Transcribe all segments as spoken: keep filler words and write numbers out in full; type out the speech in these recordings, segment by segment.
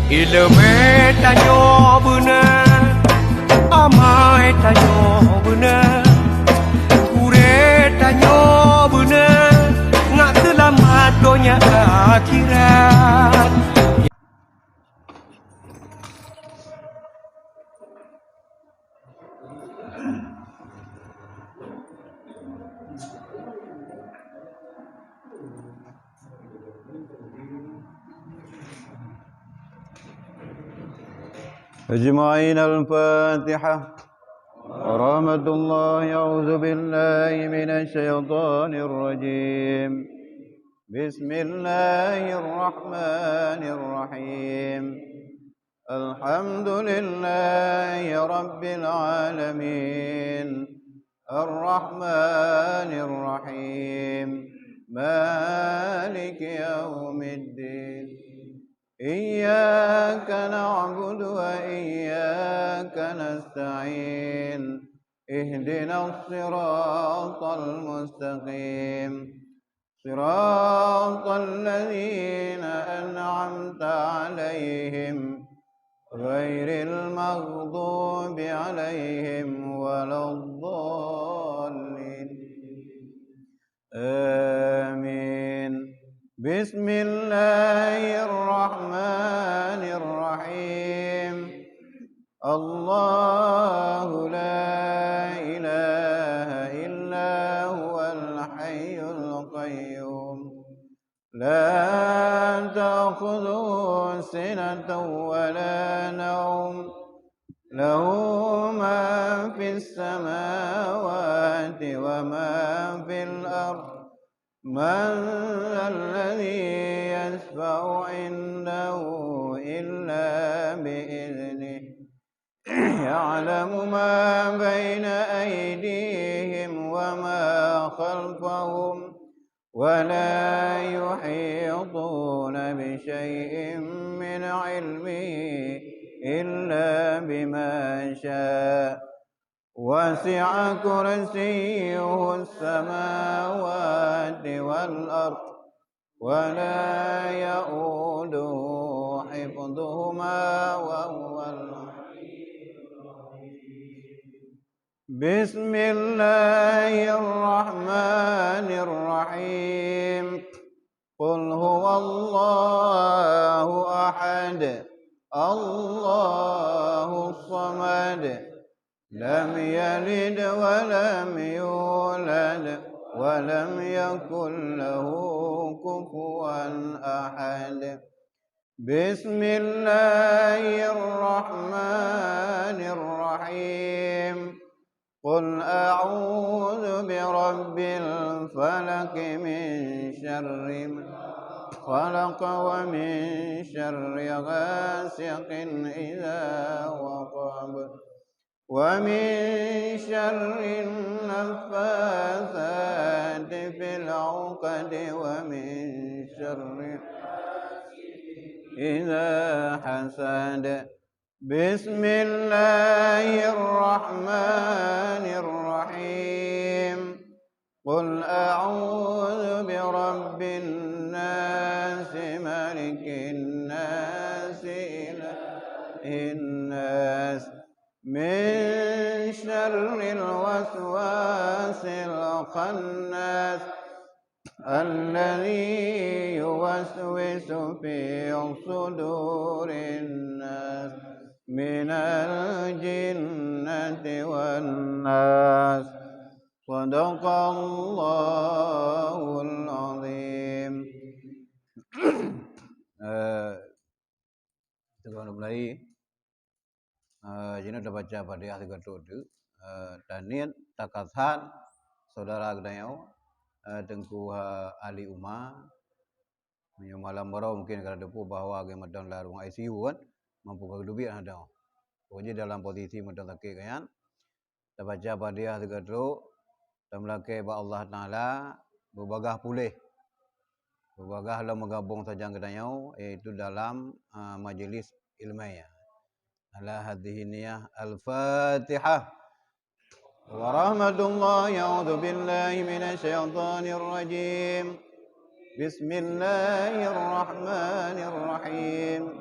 Ileumèe tanyoe beuna, amai tanyoe beuna, gurèe tanyoe beuna, ngat seulamat donya akhirat. أجمعين. الفاتحة. ورحمة الله. أعوذ بالله من الشيطان الرجيم. بسم الله الرحمن الرحيم. الحمد لله رب العالمين. الرحمن الرحيم. مالك يوم الدين. إياك نعبد وإياك نستعين. اهدنا الصراط المستقيم. صراط الذين أنعمت عليهم غير المغضوب عليهم ولا الضالين. آمين. بسم الله الرحمن الرحيم. الله لا إله إلا هو الحي القيوم. لا تأخذه سنة ولا نوم. له ما في السماوات وما في الأرض. من ذا الذي يشفع عنده إلا بإذنه. يعلم ما بين أيديهم وما خلفهم، ولا يحيطون بشيء من علمه إلا بما شاء، وسع كرسيه السماوات والأرض، ولا يؤوده حفظهما، وهو العلي العظيم. بسم الله الرحمن الرحيم. قل هو الله أحد، الله الصمد، لم يلد ولم يولد، ولم يكن له كفوا أحد. بسم الله الرحمن الرحيم. قل أعوذ برب الفلق، من شر ما خلق، ومن شر غاسق إذا وقب، ومن شر النفاثات في العقد، ومن شر إذا حسد. بسم الله الرحمن الرحيم. قل أعوذ برب الناس، ملك الناس، إله الناس، من شر الوسواس الخناس، الذي يوسوس في صدور الناس، من الجنة والناس. صدق الله العظيم. Eh, teungku mulai. Eh, jinoe tabaca Fatihah sigoe teuk. Eh, taniet takasan saudara geutanyoe, eh, Teungku, eh, Ali Uma. Meunyoe malam baroe mungkin ka teupeue bahwa geuh mantong lam ruang I C U kan, mampu ka geuteubiet hana teuh. Pokok jih dalam posisi mantong sakét kan. Tabaca Fatihah sigoe teuk, tameulakée bak Allah Taala beubagaih puléh. Beubagaih lom meugabong sajan geutanyoe, yaitu dalam, ah, majlis ilmiah. Ala hadhihi niyah. Al-Fatihah. Warahmatullahi, a'udzu billahi minasy syaithanir rajim. Bismillahirrahmanirrahim.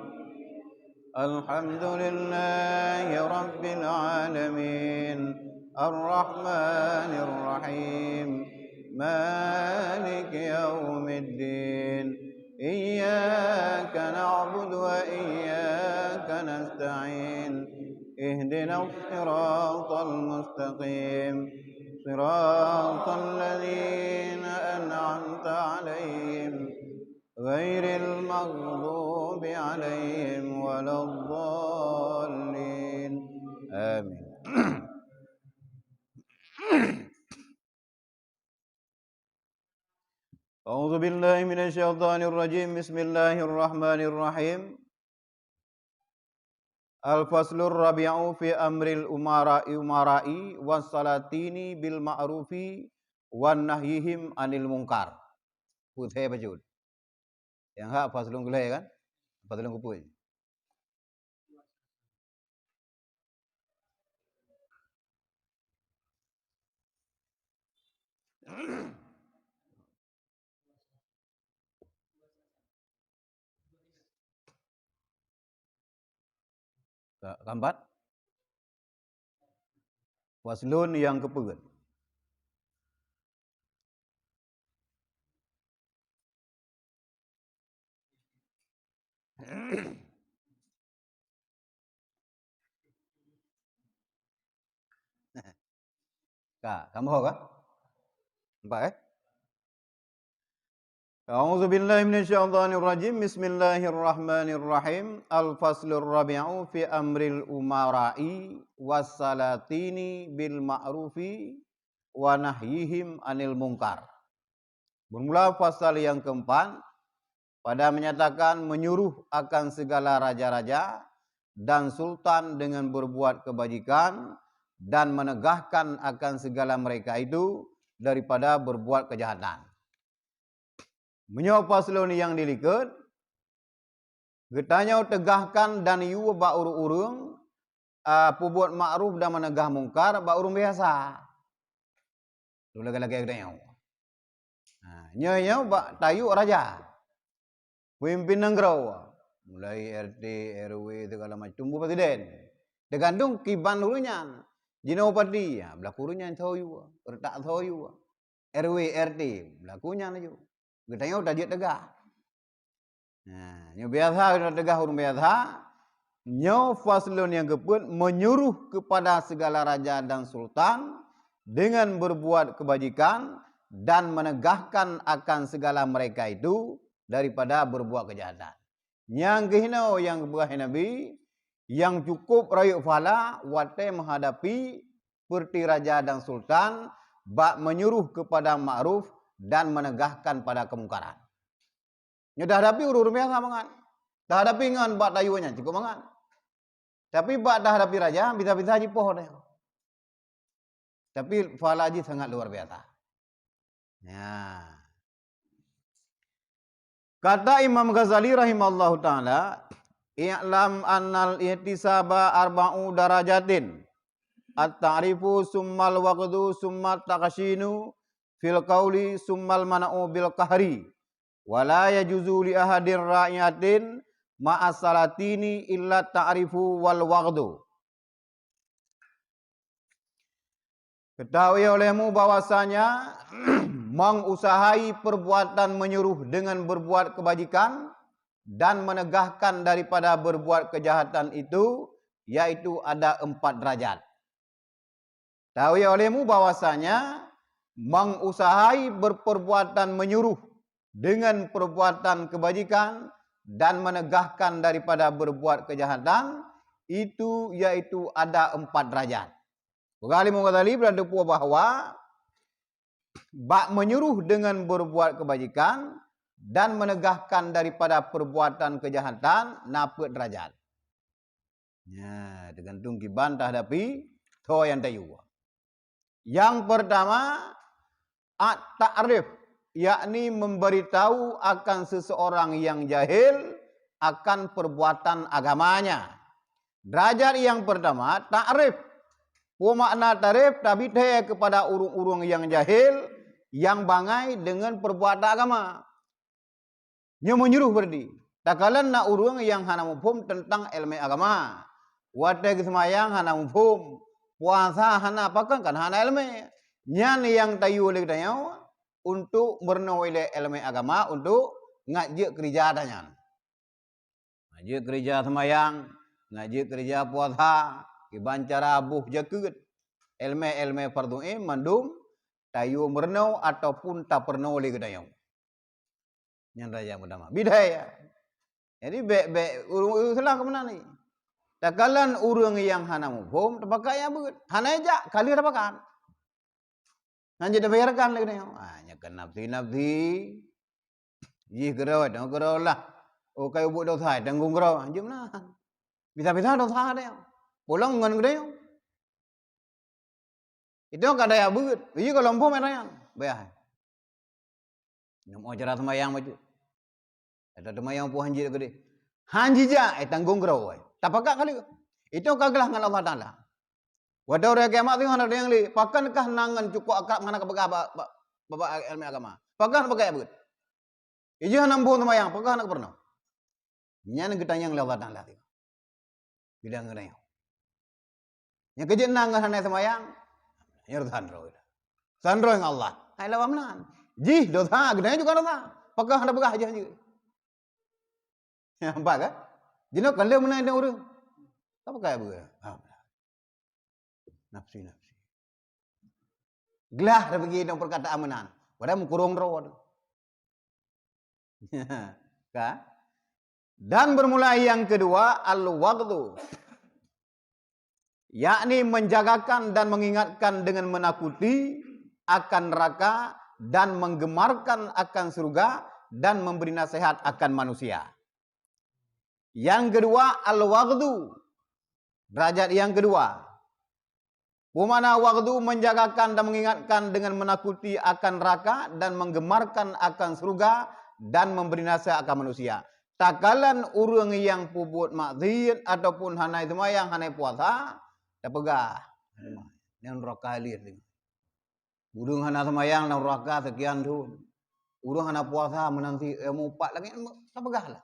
الحمد لله رب العالمين. الرحمن الرحيم. مالك يوم الدين. إياك نعبد وإياك نستعين. اهدنا الصراط المستقيم. صراط الذين أنعمت عليهم غير المغضوب عليهم ولا الضالين. آمين. أعوذ بالله من الشيطان الرجيم. بسم الله الرحمن الرحيم. الفصل الرابع في أمر الأمراء، أمراء والسلاطين بالمعروف ونهيهم عن المنكر. Peue bacut? Nyang hak paslon gulai kan? Paslon kupui. Ka-, keempat. Paslon nyang keupeuet. Ka, kamoe ka? Nampak, eh? أعوذ بالله من الشيطان الرجيم. بسم الله الرحمن الرحيم. الفصل الرابع في أمر الأمراء والسلاطين بالمعروف ونهيهم عن المنكر. Bermula pasal yang keempat, pada menyatakan menyuruh akan segala raja-raja dan sultan dengan berbuat kebajikan dan menegahkan akan segala mereka itu daripada berbuat kejahatan. Meunyoe paslon nyang dilikot, geutanyoe teugahkan dan yue bak ureuëng-ureuëng, a, peubuet makruf dan meunegah mungkar bak ureuëng biasa. Lôn lagée-lagée geutanyoe. Ha, nyoe, nyoe bak tayue raja, peumimpin nanggroe, mulai R T, R W, segala macam, bu presiden. Teugantung kiban ureuëng nyan. Jinoe bupati, ha, beulaku ureuëng nyan soe yue, retak soe yue. R W, R T, beulaku nyan laju. Geutanyoe tajeuet teugah. Nah, nyoe biasa geutanyoe teugah ureuëng biasa. Nyoe paslon nyang keupeuet menyuruh kepada segala raja dan sultan dengan berbuat kebajikan dan menegahkan akan segala mereka itu daripada berbuat kejahatan. Nyang keuhinoe nyang geupeugah Nabi, nyang cukup rayeuk pahala watée meuhadapi seperti raja dan sultan bak menyuruh kepada makruf dan menegahkan pada kemungkaran. Nyoe tahadapi ureuëng biasa mangat. Tahadapi ngon bak tayue nyan cukup mangat. Tapi bak tahadapi raja, bisa-bisa jipoh deh. Tapi pahala jih sangat luar biasa. Ya. Kata Imam Ghazali rahimahullahu taala, "I'lam annal ihtisaba arba'u darajatin. At-ta'rifu summal waqdu summat takhshinu fil qauli summal mana'u bil qahri. Wa la yajuzu li ahadin ra'iyatin ma'as salatini illa ta'rifu wal waqdu." Ketahui olehmu bahwasanya mengusahai perbuatan menyuruh dengan berbuat kebajikan dan menegahkan daripada berbuat kejahatan itu, yaitu ada empat derajat. Tahu ya olehmu bahwasanya mengusahai berperbuatan menyuruh dengan perbuatan kebajikan dan menegahkan daripada berbuat kejahatan itu, yaitu ada empat derajat. Peugah lé Imam Ghazali beulateupeue bahwa bak menyuruh dengan berbuat kebajikan dan menegahkan daripada perbuatan kejahatan na peuet derajat. Nya, teugantung kiban tahadapi soe nyang tayue. Yang pertama, at-ta'rif, yakni memberitahu akan seseorang yang jahil akan perbuatan agamanya. Derajat yang pertama, ta'rif. Peue makna ta'rif? Tabithe kepada ureuëng-ureuëng nyang jahil nyang bangai dengan perbuatan agama. Nyoe menyuruh berarti. Takalon na ureuëng nyang hana muphom teuntang iéleumé agama. Watée geuseumayang hana muphom, puasa hana, pakon kan hana iéleumé. Nyan nyang tayue lé geutanyoe untuk meurunoe ilée iéleumé agama untuk ngat jeuet keurija tanyan. Ngat jeuet keurija seumayang, ngat jeuet keurija puasa, kiban cara boh jakeuet. Iéleumé-iéleumé fardhu ain mandum tayue meurunoe ataupun tapeurunoe lé geutanyoe. Nyan raja meutamah. Bidaya. Jadi bék-bék ureuëng-ureuëng salah keumeuna ni. Takalon ureuëng nyang hana muphom, tapakat nyang beuet. Hana jak, ka lheueh tapakat. Nyan jeuet tabayarkan lé geutanyoe. Ah, nyan kan nafsi-nafsi. Jih keudroe, tanggong keudroe lah. Oh, kayu buet dosa, tanggong keudroe. Jeuet meunan. Bisa-bisa dosa ada. Polong ngon geutanyoe. Itu ka daya beuet. Iya kalau muphom nyan. Bayar. Nyoe cara seumayang bacut. Ada seumayang pun hanji keudeh. Hanji jak, eh, tanggong keudroe. Tapakat kali. Itu ka glah ngon Allah Taala. Watée uroe kiamat teuh hana nyang lé, pakon kah na ngon cukôp akrab hana kapeugah bak, bak, bak, bak iéleumé agama. Pakon hana peugah beuet. Ijih hana muphom seumayang, pakon hana peurunoe. Nyan geutanyong lé Allah Taala teuh. Bidang geutanyoe. Nyang keujeuet na ngon hana seumayang, nyan dosa droe. Dosa droe ngon Allah. Hai lawan meunan. Jih dosa, geutanyoe juga dosa. Pakon hana peugah jih hanji. Nampak kan? Jinoe kan lé meunan ureuëng. Apa kaya beuet? Ha. Nafsi-nafsi. Glah dah bagi dong perkataan meunan. Padahal meukurong droe tu. Kan? Dan bermula yang kedua, al-waghdhu. Yakni menjagakan dan mengingatkan dengan menakuti akan neraka dan menggemarkan akan surga dan memberi nasihat akan manusia. Yang kedua, al-waghdhu. Derajat yang kedua. Peue makna waghdhu? Menjagakan dan mengingatkan dengan menakuti akan neraka dan menggemarkan akan surga dan memberi nasihat akan manusia. Takalon ureuëng nyang peubuet maksiat ataupun hana seumayang, hana puasa, tapeugah, "Nyan neraka lé." Ureuëng hana seumayang lam neraka sekian thon. Ureuëng hana puasa meunan si, eh, meupat lagée nyan, tapeugah lah.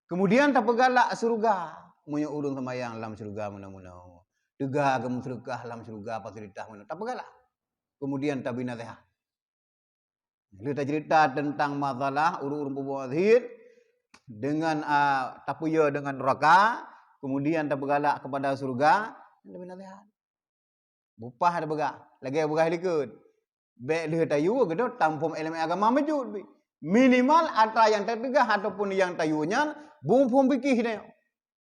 Kemudian tapeugah lah syeuruga. Meunyoe ureuëng seumayang lam syeuruga meunoe-meunoe, teuga geumeuseudeukah lam syeuruga fasilitas meunoe, tapeugah lah. Kemudian tabri naseuhat. Lheueh taceurita teuntang masalah ureuëng-ureuëng peubuet maksiat dengan, a, tapeuyue dengan neraka, kemudian tapeugah lah kepada syeuruga, tabri naseuhat. Bupah tapeugah, lagée peugah likot. Bék lheueh tayue geutanyoe tamuphom iéleumé agama bacut. Minimal atra nyang teupeugah ataupun nyang tayue nyan, beuphom fikih tanyoe.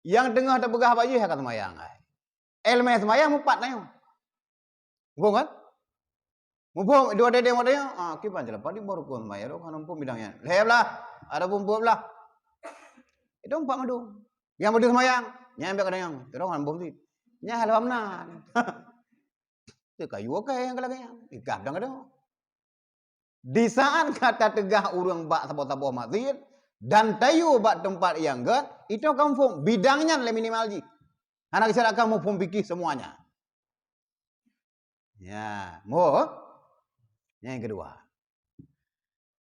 Nyang teungoh tapeugah bak jih ka seumayang ai. Iéleumé seumayang mupat tanyoe. Muphom kan? Muphom dua dedeng mak tanyoe, ah, kiban jalan padi baru kon seumayang, hana muphom bidang nyan. Lhée blah, ada peuet blah. Itu empat mandum. Nyang beudeuh seumayang, nyang bék kadang nyang, terus ngon boh sit. Nyang hana meunan. Teu kayu oke nyang lagée nyan. Ikah dang ada. Di saat ka tateugah ureuëng bak saboh-saboh maksiat dan tayue bak teumpat nyang gét, itu ka muphom bidang nyan lé minimal jih. Hana geusyaratkan muphom fikih semuanya. Ya, mo. Yang kedua.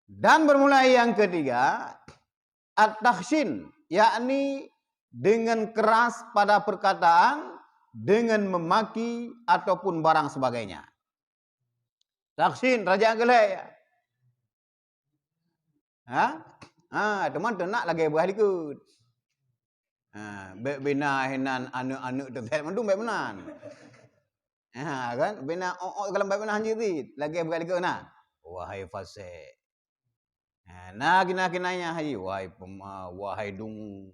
Dan bermula yang ketiga, at-takhshin, yakni dengan keras pada perkataan, dengan memaki ataupun barang sebagainya. Takhshin, raja Anggeuléh. Ha? Ha, teuma teunak lagée buah likot. Ha, bék bina hinan aneuk-aneuk teutet mandum bék meunan. Ha, kan? Bina ôk-ôk dalam bék meunan hanjeuet. Lagée buah likot na. Wahai fasek. Ha, na kina-kinanya hai, wahai pema, wahai dungu,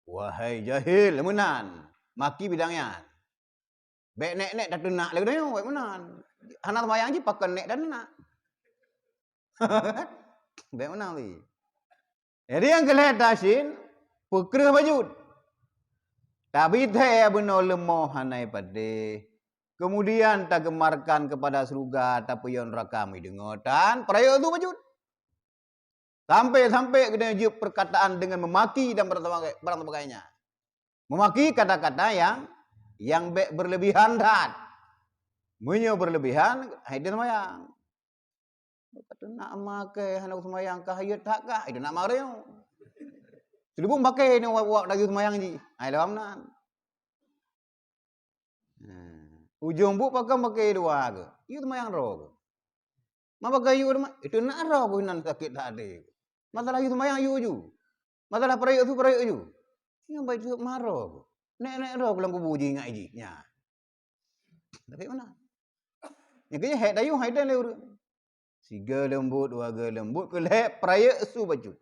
wahai jahil, meunan. Maki bidang nyan. Bék nek-nek tateunak lé geutanyoe, bék meunan. Hana seumayang jih pakon nek tateunak. Bék meunan lé. Jadi nyang keu lhée takhshin, peukreueh bacut. Tabri thée bunoe leumo hana patéh. Kemudian tagemarkan kepada syeuruga, tapeuyue neraka, meudeungoe tan peurayeuk su bacut. Sampai-sampai geutanyoe jeuet perkataan dengan memaki dan barang sebagai-, barang sebagainya. Memaki kata-kata yang, yang bék berlebihan that. Meunyoe berlebihan, hai dia seumayang. Kata nak makai hana seumayang kah, ya tak kah? Itu nak mareng. Seulubong paké nyoe wak, wak laju seumayang jih. Hai lom nan. Nah, ujong buet pakon paké dua keuh. Yue seumayang droe keuh. Ma paké yue teuma, itu nak droe keuh nan sakét that até. Masalah yue seumayang yue ju. Masalah peurayeuk su peurayeuk ju. Nyang baik tu maro keuh. Nek-nek droe keuh lam kubu ji ingat jih. Nya. Tapi mana? Nyang keu nyan hék dayuh hai den lé ureueng. Sigoe leumbot, dua goe leumbot, keu lhèe peurayeuk su bacut.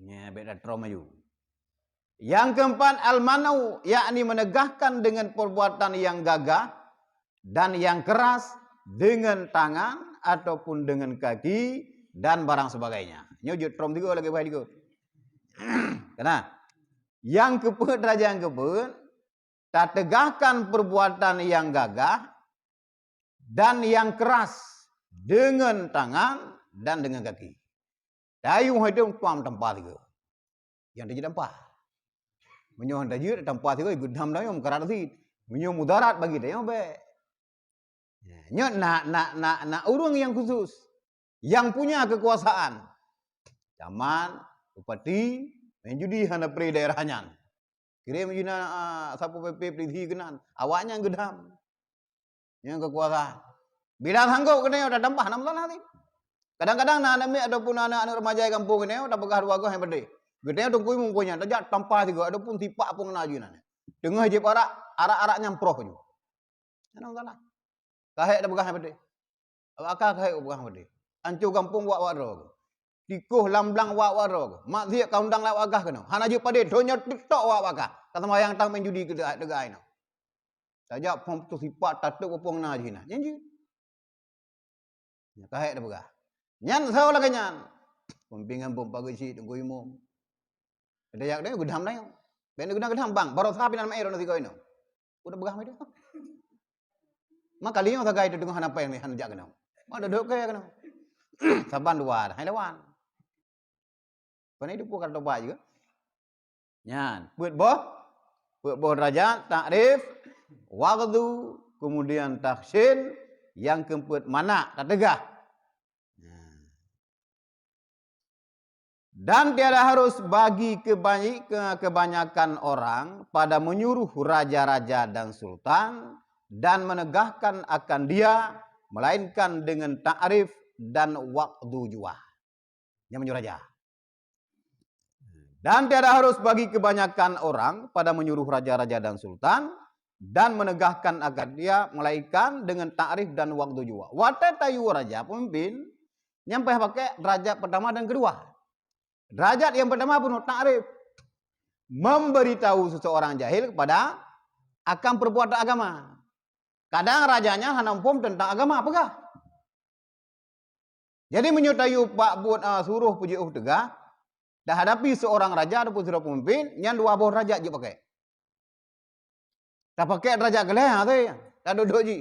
Nya, bèk da trom aju. Yang keempat, al-man'u, yakni menegahkan dengan perbuatan yang gagah dan yang keras dengan tangan ataupun dengan kaki dan barang sebagainya. Nyoe jeuet trom tiga lagi bah tiga. Kena. Yang keempat, derajat yang keempat, tategahkan perbuatan yang gagah dan yang keras dengan tangan dan dengan kaki. Tayue hai dong tuang tampa tiga. Yang tajeuet tampa. Meunyoe han tajeuet tampa tiga, geudam dayong meukarat sit. Meunyoe mudarat bagi dayong bèk. Nyoe na, na, na, na ureueng yang khusus, yang punya kekuasaan. Camat, bupati, main judi hana pri daerah nyan. Kirém jih na, ah, sapo P P polisi keunan. Awaknyan geudam. Nyang keukuasaan. Bila sanggob keunoe tatambah nam salah sih. Kadang-kadang na aneuk miet ataupun aneuk-aneuk remaja gampông keunoe tapeugah dua goh nyang pedeh. Geutanyoe teungku imum nyan tajak tampa sigoe ataupun sipak pun na jih nan. Teungoh jieb arak, arak-arak nyang proh ju. Nam salah. Kahek tapeugah nyang pedeh. Awak ka kahek tapeugah nyang pedeh. Ancô gampông wak-wak droe. Tikoh lam blang wak-wak droe. Maksiat ka undang lewat gah keunoe. Hana jeuet padé, donya tiktok wak-wak gah. Ka seumayang tang main judi keu teuga inoe. Tajak phon tu sipat tatuk peupong na jih na. Nyan jeuet. Nyan kahek tapeugah. Nyan soe lagèe nyan. Peumpingan pun pageue cit teungku imum. Ada jak dia geudam na nyoe. Bèk geudam-geudam bang, barosa pinan maé droeneuh sigoe inoe. Udah peugah mai tu. Maka liang sagai tu deungon hana péng ni, hana jak keunoe. Mak duduk ke keunoe. Saban dua dah, hai lawan. Pane itu pun kata tobat juga. Nyan, peuet boh, peuet boh derajat, takrif, waghdu, kemudian tahsin, yang keempat mana, tateugah. Nah. Dan tiada harus bagi kebanyi-, ke-, kebanyakan orang pada menyuruh raja-raja dan sultan dan menegahkan akan dia, melainkan dengan takrif dan waghdu jua. Nyan meunyoe raja. Dan tiada harus bagi kebanyakan orang pada menyuruh raja-raja dan sultan dan menegahkan akan dia, melainkan dengan takrif dan waghdu jua. Watèe tayue raja pemimpin, nyan payah pakai derajat pertama dan kedua. Derajat yang pertama bunoe takrif. Memberitahu seseorang jahil kepada akan perbuatan agama. Kadang raja nyan hana muphom teuntang agama, peugah. Jadi meunyoe tayue pak buet, a, suroh peujiôh teuga, tahadapi seurang raja ataupun sidroe peumimpin, nyan dua boh derajat jeuet pakai. Tapakai derajat geuh lhèe, ha, teuh, taduek-duek jih.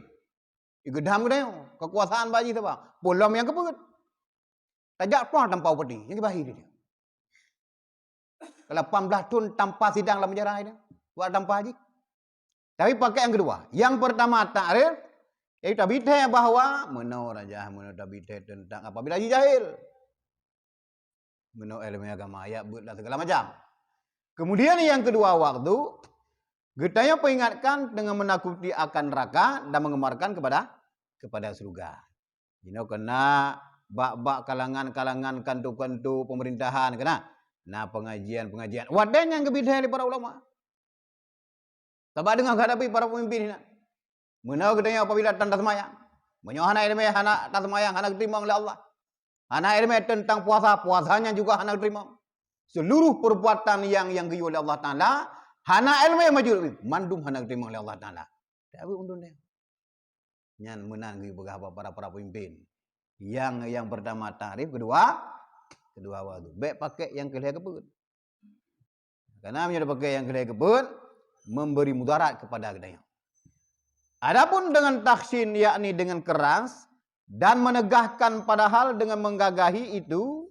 Igeudam geutanyoe, keukuasaan bak jih saban. Peulom nyang keupeuet. Tajak puang tanpa upeti, nyang bahé dia. Lapan blah thon tanpa sidang lam penjara dia. Buat tanpa jih. Tapi pakai yang kedua. Yang pertama takrif, jadi tabithe bahwa meunoe raja, meunoe tabithe teuntang apabila jih jahil. Meunoe ilmu agama, ayat beuet dan segala macam. Kemudian yang kedua waghdu, geutanyoe peuingatkan dengan menakuti akan neraka dan menggemparkan kepada, kepada surga. Jinoe keunan bak-bak kalangan-kalangan kanto-kanto pemerintahan keunan. Na pengajian-pengajian. Watèe nyan geubidée lé para ulama. Sabab deungon hadapi para pemimpin nyan. Meunoe geutanyoe apabila tan taseumayang. Meunyoe hana ileumèe hana taseumayang, hana geuteurimong lé Allah. Hana ileumèe teuntang puasa, puasa nyan juga hana geuteurimong. Seluruh perbuatan yang, yang geuyue lé Allah Taala, hana ileumèe maju, mandum hana geuteurimong lé Allah Taala. Tapi undôn dia. Nyan meunan geupeugah bak para-para pemimpin. Yang, yang pertama takrif, kedua, kedua waghdu. Bèk pakai yang keu lhèe keupeuet. Karena meunyoe pakai yang keu lhèe keupeuet, memberi mudarat kepada geutanyoe. Adapun dengan tahsin, yakni dengan keras, dan menegahkan padahal dengan menggagahi itu,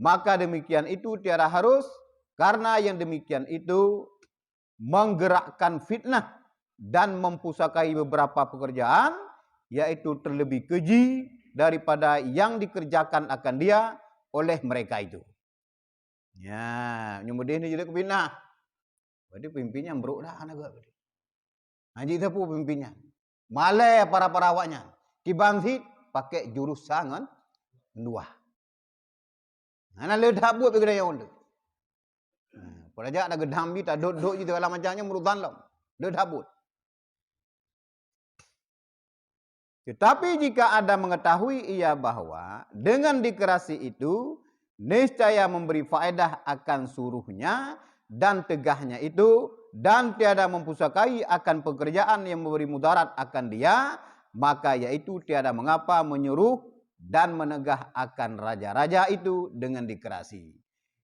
maka demikian itu tiada harus, karena yang demikian itu menggerakkan fitnah dan mempusakai beberapa pekerjaan, yaitu terlebih keji daripada yang dikerjakan akan dia oleh mereka itu. Ya, nyoe meudeh ni jeuet keu fitnah. Berarti pemimpin nyan brok dah aneuk geuh. Haji sapeue pemimpin nyan. Malée para-para awak nyan. Kiban cit pakai jurus sa ngon dua. Hana le that buet bagi geutanyoe tu. Ha, pada jak dah geudam bi tadot-dot ji segala macam nyan meureutan lom. Le that buet. Tetapi jika ada mengetahui ia bahwa dengan dikerasi itu niscaya memberi faedah akan suruhnya dan tegahnya itu, dan tiada mempusakai akan pekerjaan yang memberi mudarat akan dia, maka yaitu tiada mengapa menyuruh dan menegah akan raja-raja itu dengan dikerasi.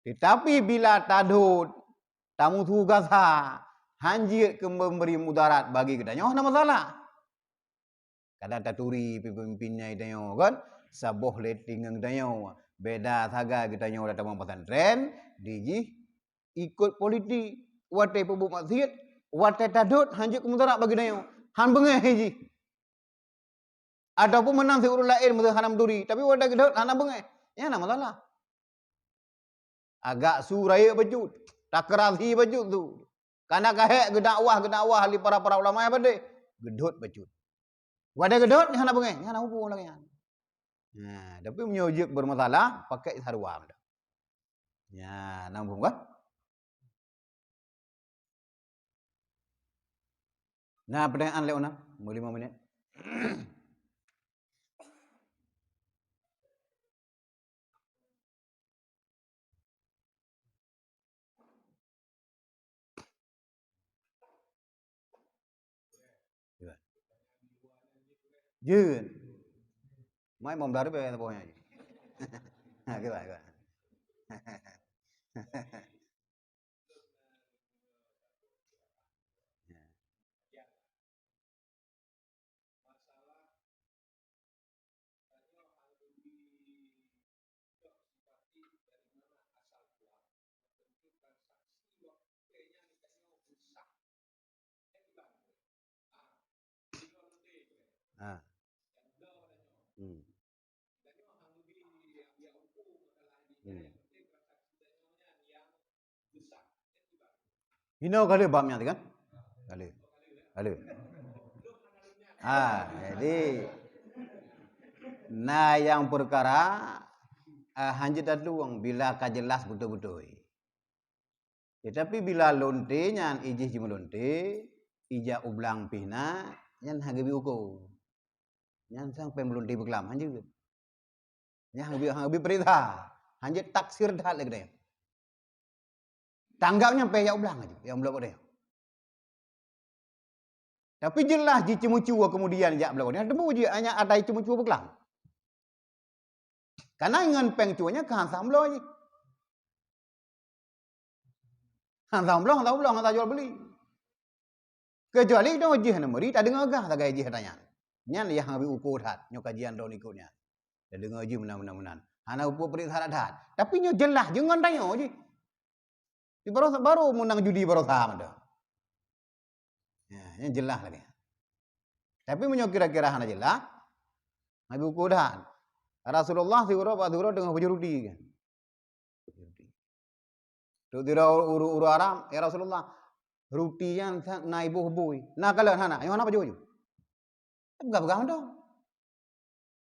Tetapi bila tadot, tamusu gasa, hanjeuet keu memberi mudarat bagi geutanyoe, hana masalah. Kadang taturi peumimpin nyang geutanyoe kan, saboh lé tingeung geutanyoe. Beda sagai geutanyoe dah tamong pesantren, di jih ikot politik. Watée peubuet maksiet, watée tadot hanjeuet keu mudarat bagi geutanyoe. Han beungéh jih. Ataupun meunan siureueng laén meuseu hana meuturi, tapi watée geudot hana beungéh. Nyan na masalah. Agak su rayeuk bacut, takeurasi bacut tu. Kana ka hék geudakwah, geudakwah lé para-para ulama nyang padé, geudot bacut. Watée geudot nyan hana beungéh, nyan hana hubung lagée nyan. Nah, tapi meunyoe jeuet bermasalah, pakai sarua meunan. Nyan, na hubung kan? Na pertanyaan lé ona, lima minit. Jeuet. Mai mom dari bawah nyan. Ha, kiban, kiban. Ha. Hmm. Hmm. Inoe ka lheueh bab nyan teuh kan? Ka lheueh. Ka lheueh. Ah, jadi na nyang peukara, ah, hanjeuet tatueng bila ka jeulaih beutôi-beutôi. Tetapi bila lonte nyan ijih jimeulonte, ijak u blang pih na, nyan hana geubri uko. Nyan sang péng meulonte beuklam, hanjeuet. Nyan hana geubri, hana geubri peurintah. Hanjeuet taksir that lé geutanyoe. Tanggap nyan péng jak u blang laju, nyang bloe geutanyoe. Tapi jeulaih jiceumeucue keumudian jak bloe geutanyoe, teuma jih hanya ata jiceumeucue beuklam. Kana ngon péng cue nyan ka han sah bloe jih. Han sah bloe, han sah bloe, han sah jual beuli. Keucuali nyoe jih hana meuri, tadeungoe gah sagai jih ata nyan. Nyan nyang hana geubri uko that, nyoe kajian droe likot nyan. Tadeungoe jih meunan, meunan, meunan. Hana geupeupriksa that-that. Tapi nyoe jeulaih jih ngon tanyoe jih. Di baroesa, baru meunang judi baroesa mantong. Ya, nyan jeulaih lagée. Tapi meunyoe kira-kira hana jeulaih, hana geupeupriksa that. Rasulullah siuroe bak siuroe teungoh pajoh ruti kan. Trok sidroe ureuëng, ureuëng Aram, "Ya Rasulullah, ruti nyan sa-, na iboh bui. Na kalon hana?" "Nyoe hana pajoh-pajoh." Peugah-peugah mantong.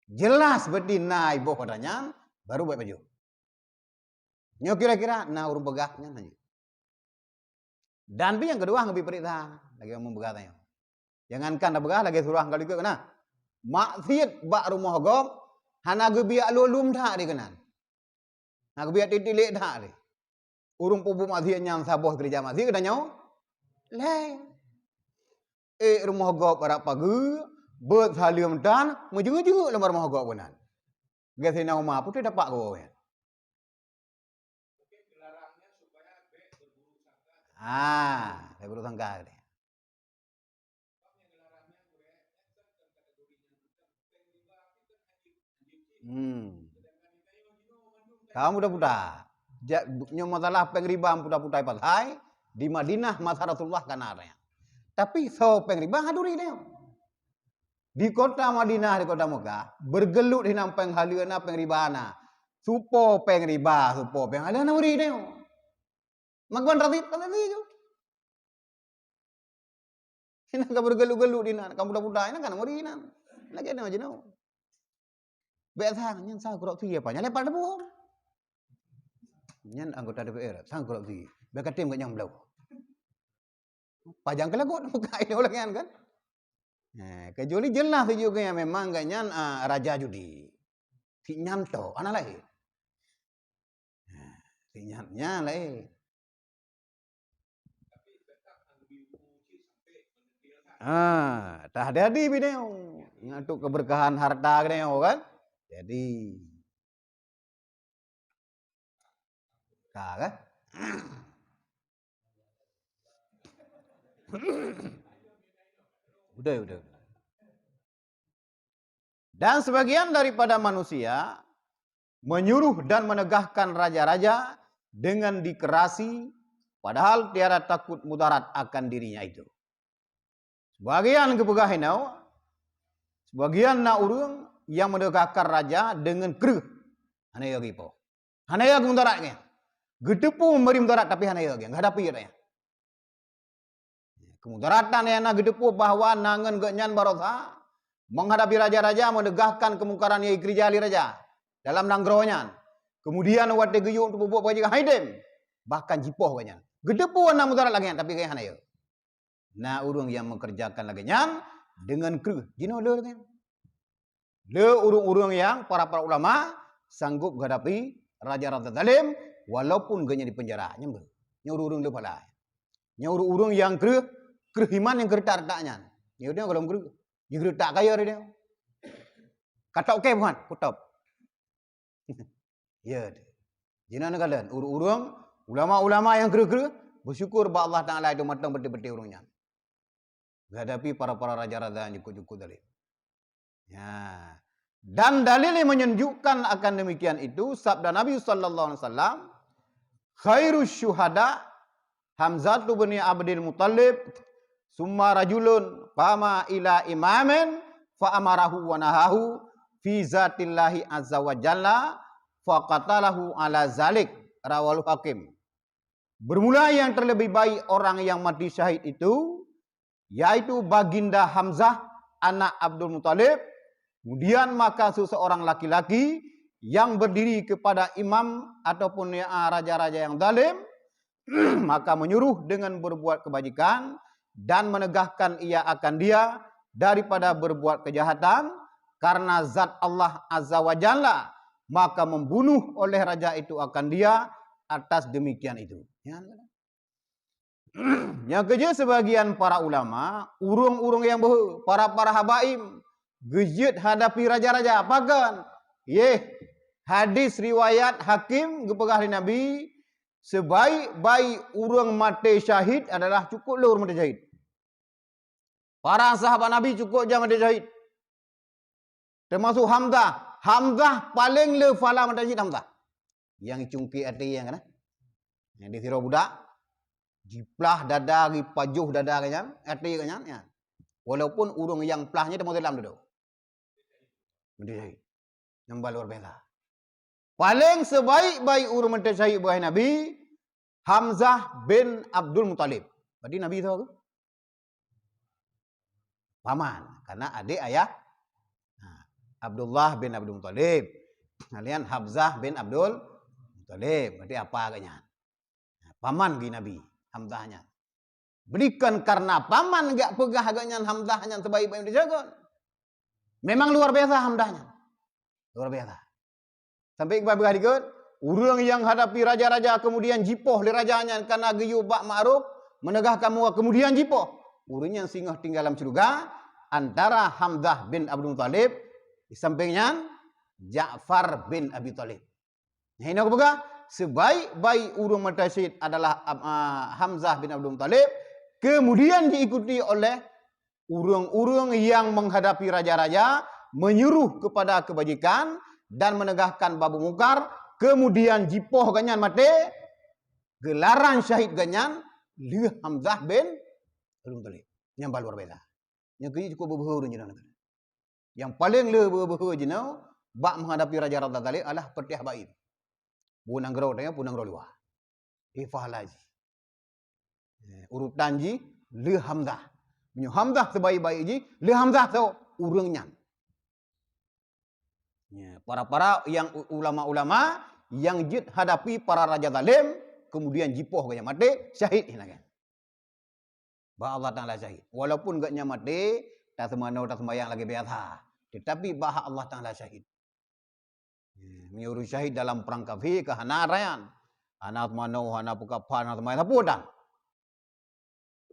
Jeulaih seperti na iboh ata nyan, baru bèk pajoh. Nyoe kira-kira na ureuëng peugah nyan hanjeuet. Dan pih nyang keudua, hana geubri peuriksa, lagée ureuëng peugah tanyoe. Jangankan tapeugah lagée surah ka likot keunan. Maksiet bak rumoh gob hana geubiet lom-lom that di keunan. Hana geubiet tieb-tieb that lé. Ureuëng peubuet maksiet nyang saboh keureuja maksiet geutanyoe lé. Eh, rumoh gob rab pageue, beuet saleuem tan, meujeuet-jeuet lam rumoh gob keunan. Geuh Saidina Umar, peue teuma dapat geuh nyan. Ah, bèk buruk sangka. Hmm. Ka mudah-mudah. Ja-, nyoe masalah péng riba mudah-mudah pasai, di Madinah masa Rasulullah ka na nyan. Tapi soe péng riba hana turi nyoe. Di kota Madinah, di kota Mekah, bergelut hinan péng haleue na, péng riba na. Soe po péng riba, soe po péng haleue na turi nyoe. Makban Razid, Razid ju. Inan ka beugeuluk-geuluk dinan, ka muda-muda, inan ka na muri inan. Lagèe nyoe jinoe. Bèk sang, nyan sang korupsi apa? Nyan lepan debu. Nyan anggota D P R, sang korupsi. Bèk katem kat nyang bloe. Pajang keu lagot muka idéh lagèe nyan kan. Nah, kecuali jeulaih sijeuh geuh nyang memang geuh nyan, ah, raja judi. Sik nyan toh, hana laén. Nah, sik nyan, nyan laén. Ah, tah jadi binéo. Nyan tu keberkahan harta geunéo kan. Jadi. Ka kan? Udah, udah. Dan sebagian daripada manusia menyuruh dan menegahkan raja-raja dengan dikerasi, padahal tiada takut mudarat akan dirinya itu. Sebagian geupeugah inoe, sebagian na ureuëng nyang meunegahkan raja deungon kreueh. Hana yö geuipoh. Hana yö geumudarat geuh. Geuteupeue meubri mudarat tapi hana yö geuh. Geuhadapi geuh. Keumudaratan nyang na geuteupeue bahwa na ngon geuhnyan barosa menghadapi raja-raja meunegahkan keumungkaran nyang jikeureuja lé raja dalam nanggroe nyan. Keumudian watée geuyue untuk peubuet bajée hai dem, bahkan jipoh geuhnyan. Geuteupeue na mudarat lagée nyan tapi geuhnyan hana yö. Na ureuëng nyang meukeureujakan lagée nyan deungon kreueh jinoe le lagée nyan. Le ureuëng-ureuëng nyang para-para ulama sanggob geuhadapi raja-raja zalim walaupun geuhnyan dipeunjara. Nyan beuh. Nyan ureuëng-ureuëng le pala. Nyan ureuëng-ureuëng nyang kreueh, kreueh iman nyang keuretak-retak nyan. Nyan ureuëng gohlom kreueh. Jikeuretak kayée dia. Katok kée buhan, kutop. Ya. Jinan kalon ureuëng-ureuëng ulama-ulama nyang kreueh-kreueh bersyukur bak Allah Taala itu mantong beutôi-beutôi ureuëng nyan. Geuhadapi para-para raja-raja nyang jukut-jukut zalim. Ya. Dan dalil yang menunjukkan akan demikian itu sabda Nabi sallallahu alaihi wasallam, khairus syuhada Hamzah bin Abdul Muttalib, summa rajulun qama ila imamin fa amarahu wa nahahu fi zatillahi azza wa jalla fa qatalahu ala zalik, rawahu Hakim. Bermula yang terlebih baik orang yang mati syahid itu, yaitu Baginda Hamzah anak Abdul Muttalib, kemudian maka seseorang laki-laki yang berdiri kepada imam ataupun ya, raja-raja yang zalim, maka menyuruh dengan berbuat kebajikan dan menegahkan ia akan dia daripada berbuat kejahatan karena zat Allah Azza wa Jalla, maka membunuh oleh raja itu akan dia atas demikian itu. Ya. Nyang keujeuet sebagian para ulama, ureuëng-ureuëng nyang beuhe, para-para habaib, geujeuet hadapi raja-raja. Pakon? Yeh, hadis riwayat Hakim geupeugah lé Nabi, sebaik-baik ureuëng maté syahid adalah cukôp lheueh ureuëng maté syahid. Para sahabat Nabi cukôp jak maté syahid. Teumasuk Hamzah. Hamzah paleng le phala maté syahid Hamzah. Nyang cungkek até nyang kana. Nyang di sidroe budak. Jiplah dada, jipajoh dada geuhnyan, até geuhnyan, ya. Walaupun ureuëng nyang plah nyan teuma dalam dudoe. Maté syahid. Nyang ba luar biasa. Paleng sebaik-baik ureuëng maté syahid bak Nabi, Hamzah bin Abdul Muttalib. Berarti Nabi soe? Paman, karena adik ayah. Nah, Abdullah bin Abdul Muttalib. Kalian Hamzah bin Abdul Muttalib. Berarti apa agaknya? Nah, paman di Nabi, Hamzah nyan. Bukan karena paman gak peugah agaknya Hamzah nyan sebaik-baik dijaga. Memang luar biasa Hamzah nyan. Luar biasa. Sampai iqbal peugah dikeue, ureuëng nyang hadapi raja-raja kemudian jipoh lé raja nyan kana geuyue bak ma'ruf, meunegah kamoe kemudian jipoh. Ureuëng nyan singoh tinggai lam syeuruga antara Hamzah bin Abdul Muttalib, di samping nyan Ja'far bin Abi Thalib. Nyang inoe geupeugah, sebaik-baik ureuëng maté syahid adalah, ah, Hamzah bin Abdul Muttalib, kemudian diikuti oleh ureuëng-ureuëng nyang menghadapi raja-raja, menyuruh kepada kebajikan dan menegahkan babu mungkar, kemudian jipoh geuhnyan maté, geularan syahid geuhnyan lheueh Hamzah bin Abdul Muttalib. Nyang ba luar biasa. Nyang keu cukôp beubeuhe ureuëng jinoe. Nyang paleng le beubeuhe jinoe bak menghadapi raja-raja zalim adalah peuteh baim. Peue nanggroe tanyoe, peue nanggroe luwa. Ifalah jih. Eh, urutan jih le hamzah. Meunyoe hamzah sebaik-baik jih, le hamzah soe? Ureuëng nyan. Ya, para-para nyang u-, ulama-ulama nyang jeuet hadapi para raja zalem, kemudian jipoh gobnyan maté, syahid nyan lagée. Bah Allah Taala syahid. Walaupun gobnyan maté, taseumanoe taseumbayang lagée biasa, tetapi bah Allah Taala syahid. Ya, meunyoe ureuëng syahid dalam perang kafé ka hana rayan. Hana seumanoe, hana peukaphan, hana seumbayang sapeue tan.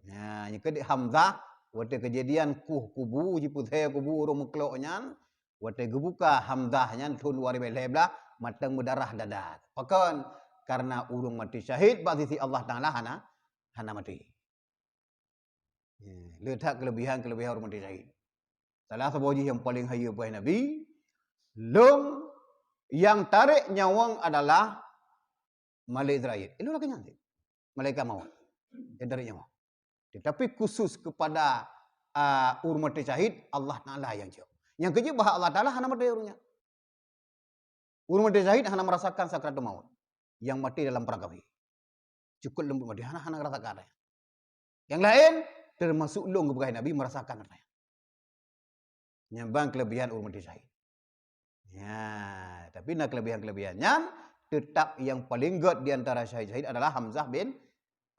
Nah, nyan keuh di hamzah, watée keujadian kuh kubu, jipeusé kubu ureuëng meuklok nyan, watée geubuka hamzah nyan thon dua ribée lhée blaih, mantong meudarah dada. Pakon? Karena ureuëng maté syahid bak sisi Allah Taala hana, hana maté. Ya, le that keulebihan-keulebihan ureuëng maté syahid. Salah saboh jih nyang paleng hayeue bak Nabi, lôn nyang tarek nyawöng adalah malaikat Israel. Ilôn lagée nyan cit. Malaikat maut. Nyang tarek nyawöng. Tetapi khusus kepada, a, ureuëng maté syahid, Allah Taala nyang jaweueb. Nyang keujeuet bah Allah Taala hana maté ureuëng nyan. Ureuëng maté syahid hana merasakan sakratul maut. Nyang maté dalam perang kafé. Cukup leumbut maté, hana, hana rasakan. Nyang laén, termasuk lôn geupeugah Nabi merasakan. Nyan ban keulebihan ureuëng maté syahid. Ya, tapi na keulebihan-keulebihan nyan, tetap nyang paleng gét di antara syahid-syahid adalah Hamzah bin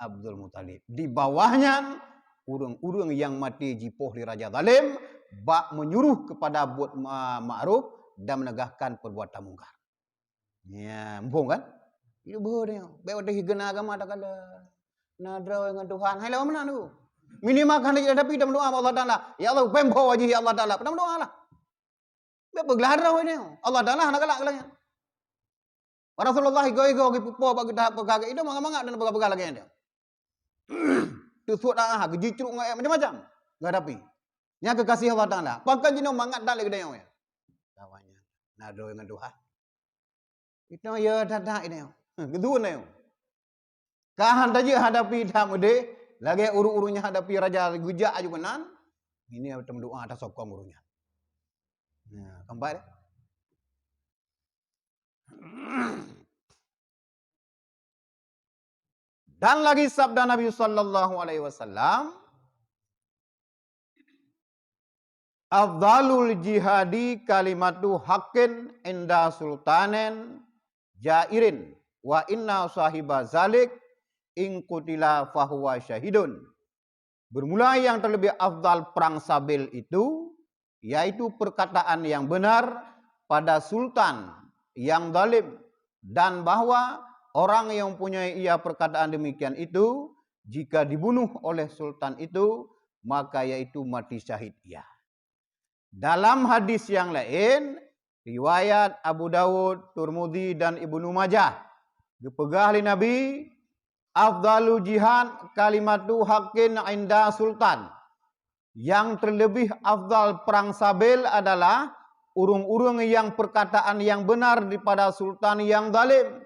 Abdul Muthalib. Di bawah nyan, ureuëng-ureuëng nyang maté jipoh lé raja zalem, bak menyuruh kepada buet ma-, ma'ruf dan menegahkan perbuatan mungkar. Ya, muphom kan? Itu beuh dia. Baik watée higeuna agama takalon. Na droe ngon Tuhan. Hai lawan meunan tu. Minimal kan dia hadapi dan berdoa bak Allah Taala. Ya Allah, pembo wajah ya Allah Taala. Pernah berdoa lah. Baik peuglah droe ni. Allah Taala hana galak lagée nyan. Rasulullah igo-igo geupupo bak geudah peugah itu mangat-mangat dan peugah-peugah lagée nyan. Teusut ah, geujicruk ngon ayat macam-macam. Geuhadapi. Nyang kekasih Allah Taala. Pakon jinoe mangat dan lagée nyan. Lawan nyan. Na droe ngon Tuhan. Itu ya that-that ini. Geudun ayo. Ka han tajeuet hadapi that meudeh, lagée ureuëng-ureuëng nyang hadapi raja geujak aju keunan, ini teumeudoa tasokong ureuëng nyan. Nah, keempat. Dan lagi sabda Nabi sallallahu alaihi wasallam, "Afdalul jihadi kalimatu haqqin inda sultanin jairin, wa inna sahiba zalik in qutila fahuwa syahidun." Bermula yang terlebih afdal perang sabil itu, yaitu perkataan yang benar pada sultan yang zalim, dan bahwa orang yang mempunyai ia perkataan demikian itu, jika dibunuh oleh sultan itu, maka yaitu mati syahid ia. Dalam hadis yang lain, riwayat Abu Daud, Turmudi dan Ibnu Majah, geupeugah lé Nabi, "Afdalu jihad kalimatu haqqin inda sultan." Yang terlebih afdal perang sabil adalah ureuëng-ureuëng yang perkataan yang benar daripada sultan yang zalim.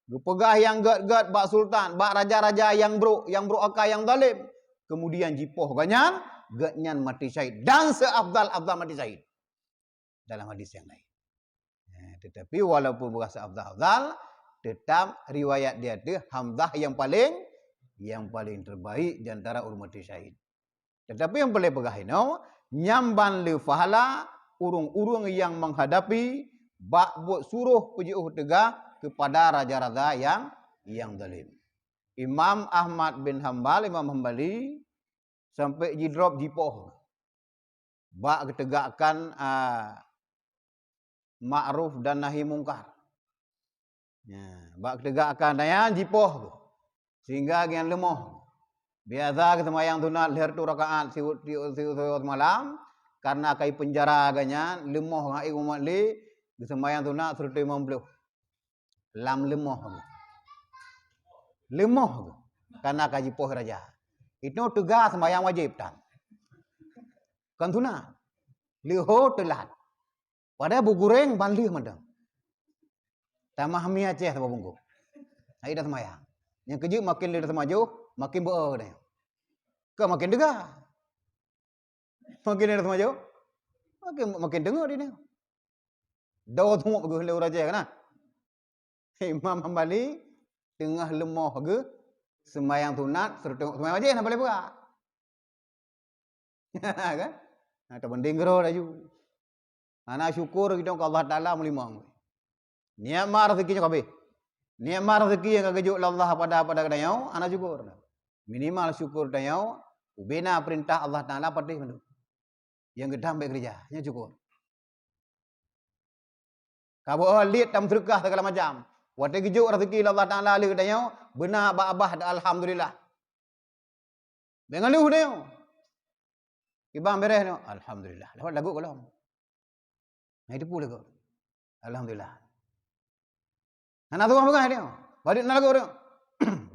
Geupeugah yang gét-gét bak sultan, bak raja-raja yang brok, yang brok akai, yang zalim. Kemudian jipoh gobnyan, gobnyan mati syahid. Dan seafdal-afdal mati syahid. Dalam hadis yang lain. Eh, tetapi walaupun beurasa afdal-afdal, tetap riwayat di ateueh Hamzah yang paling, yang paling terbaik di antara ureuëng maté syahid. Tetapi nyang paleng peugah inoe, nyan ban le pahala ureuëng-ureuëng nyang menghadapi bak buet suroh peujiôh teuga kepada raja-raja nyang, nyang zalim. Imam Ahmad bin Hambal, Imam Hambali, sampai jidrop jipoh bak geutegakkan, a, ma'ruf dan nahi mungkar. Ya, bak geutegakkan nyan jipoh, sehingga gobnyan leumoh. Biasa geuseumayang sunat lhèe reutôh rakaat siuroe, siuroe, siuroe seumalam, karena ka ipeunjara gobnyan, leumoh ngon umat lé, geuseumayang sunat sireutôh limong ploh. Lam leumoh geuh. Leumoh geuh. Karena ka jipoh raja. Itu teuga seumayang wajéb tan. Kon sunat. Leuho teulat. Padahai beuguréng ban lheueh mantong. Tamah mi Aceh saboh bungkôh. Hai dah seumayang. Nyang keujeuet makin lé dah seumajoh, makin beu dah. Ka makin teuga. Makin lé dah seumajoh, makin, makin teungeut di nyoe. Dua thôk geuh lé ureueng Aceh kana. Imam Hambali teungoh leumoh geuh, Sembahyang sunat, serta sembahyang wajib hana paleng peugah. Kan? Nah, teubanding keudroe laju. Hana syukur geutanyoe keu Allah Taala meulimong. Nikmat raseuki nyoe ka abéh. Nikmat raseuki nyang ka geujok lé Allah pada, pada geutanyoe, hana syukur. Minimal syukur tanyoe, ubena peurintah Allah Taala patéh mandum. Nyang geutam bék keureuja, nyan syukur. Ka beuo liet tam seudeukah segala macam. Watée geujok raseuki lé Allah Taala lé geutanyoe, beuna babah, alhamdulillah. Bék ngeuluh tanyoe. Kiban beres nyoe, alhamdulillah. Dapat lagu golom. Nah, itu pula kok. Alhamdulillah. Hana tuah peugah dia. Balik na lagu dia.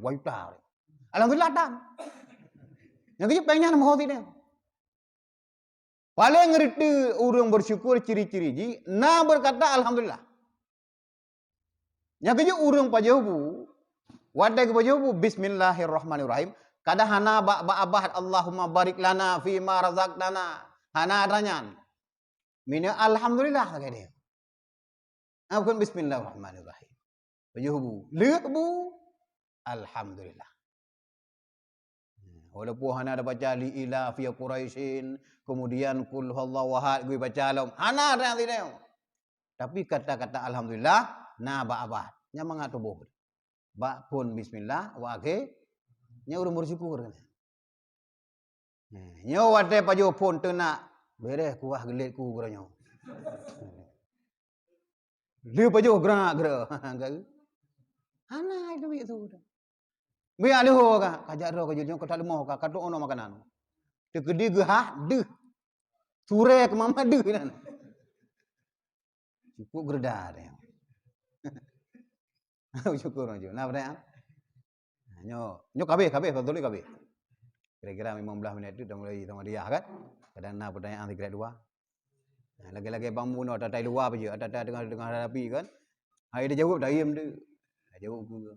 Wayuta. Alhamdulillah, dan. Nyang keuji péng nyan meuho sideh. Paléng reute ureuëng bersyukur ciri-ciri jih na berkata alhamdulillah. Nyang keuji ureuëng pajoh bu, watée geupajoh bu, bismillahirrahmanirrahim. Kada hana bak, bak abah, Allahumma barik lana fima razaqtana. Hana ada nyan. Mina alhamdulillah lagée dia. Ah, bukan bismillahirrahmanirrahim. Pajoh bu. Leuet bu. Alhamdulillah. Walaupun hana ada baca li ila fi Quraisyin, kemudian qul huwallahu ahad, gui baca lom. Hana ada yang tidak. Tapi kata-kata alhamdulillah, na bak abah. Nyan mangat tuboh. Bak phon bismillah, wak akhé, nyan ureuëng bersyukur kan. Nyoe watée pajoh phon teunak, beres kuah geulet ku geuranyoe. Lheueh pajoh geura-geura. Hana itu biet su. Biet leuho ka, kajak droe ka jeuet nyoe ka taleumoh ka, ka tuoh noe makanan. Teukeudi geuhah deuh. Surée keumama deuh nan. Cukup geureuda deh. Syukur maju. Nah, pada nyoe, nyoe kabeh, kabeh, betul kabeh. Kira-kira lima belas minit tu dah mulai sama dia kan. Kadang na pertanyaan sikit dua. Nah, lagi-lagi bang bunoe ata-ata luwa apa je, ata-ata tengah, tengah hadapi kan. Hai dia jawab dah iem tu. Dah jawab ke.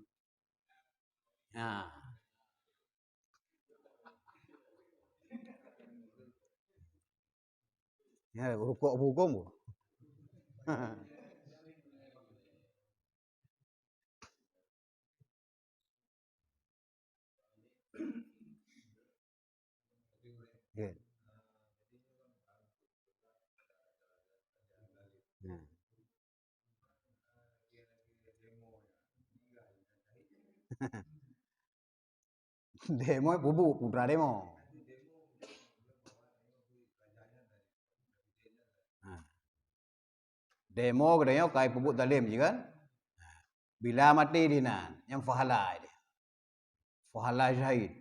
Ha. Ya, rukuk apa hukum tu? Ya. Ya. Demo pubuk putra demo. Ha. Demo geutanyoe kai peubuet zalim je kan? Bila maté dinan, nyang pahala dia. Pahala syahid.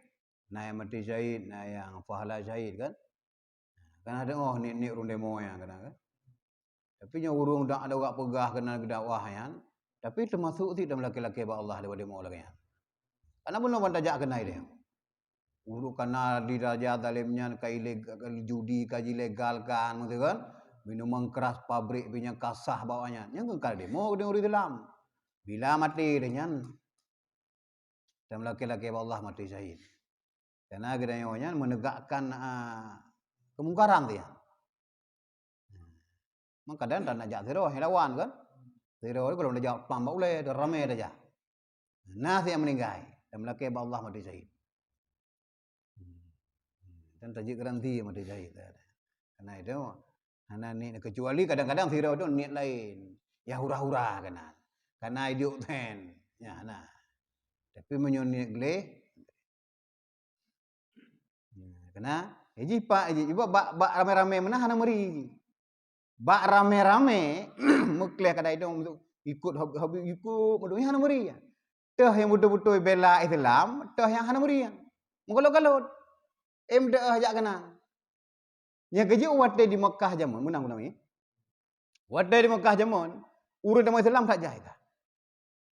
Na nyang maté syahid, na nyang pahala syahid kan? Kan ada oh nik-nik ureuëng demo nyang kena kan? Tapi nyang ureuëng dak ada orang peugah kena geudakwah nyan, tapi termasuk ti dalam laki-laki bak Allah lewat demo lagée nyan. Karena bunoe ban tajak keunan dia. Ureuëng kana di raja zalim nyan ka ilegal, judi ka dilegalkan, betul kan? Minuman keras pabrik pih nyang ka sah bak nyan. Nyang keukai demo ureuëng Islam. Bila maté dia nyan, dan laki-laki bak Allah maté syahid. Karena geutanyoe nyan menegakkan, a, kemungkaran dia. Maka dan, dan nak jak sidroe lawan kan? Sidroe kalau nak jak pam bak ulée, dah ramai dah jak. Nah, yang meninggal, dan melakée bak Allah mati syahid. Dan tajik garanti mati syahid. Karena itu hana niat kecuali kadang-kadang sidroe tu niat lain. Ya hura-hura kena. Karena idiot ten. Ya nah. Tapi meunyoe niat gleh, Nah, kena, eh, jih pak, eh, jih, bak, bak, bak ramé-ramé meunan hana meuri. Bak ramé-ramé, meukleh kadai dong, ikut hob-, hobi ikut, meudong hana meuri. Teuh nyang beutôi-beutôi bela Islam, teuh nyang hana meuri. Meugalot-galot. Em deuh jak keunan. Nyang keujeuet watée di Mekah jameun, meunan guna mi. Watée di Mekah jameun, ureuëng tamong Islam that jai ka.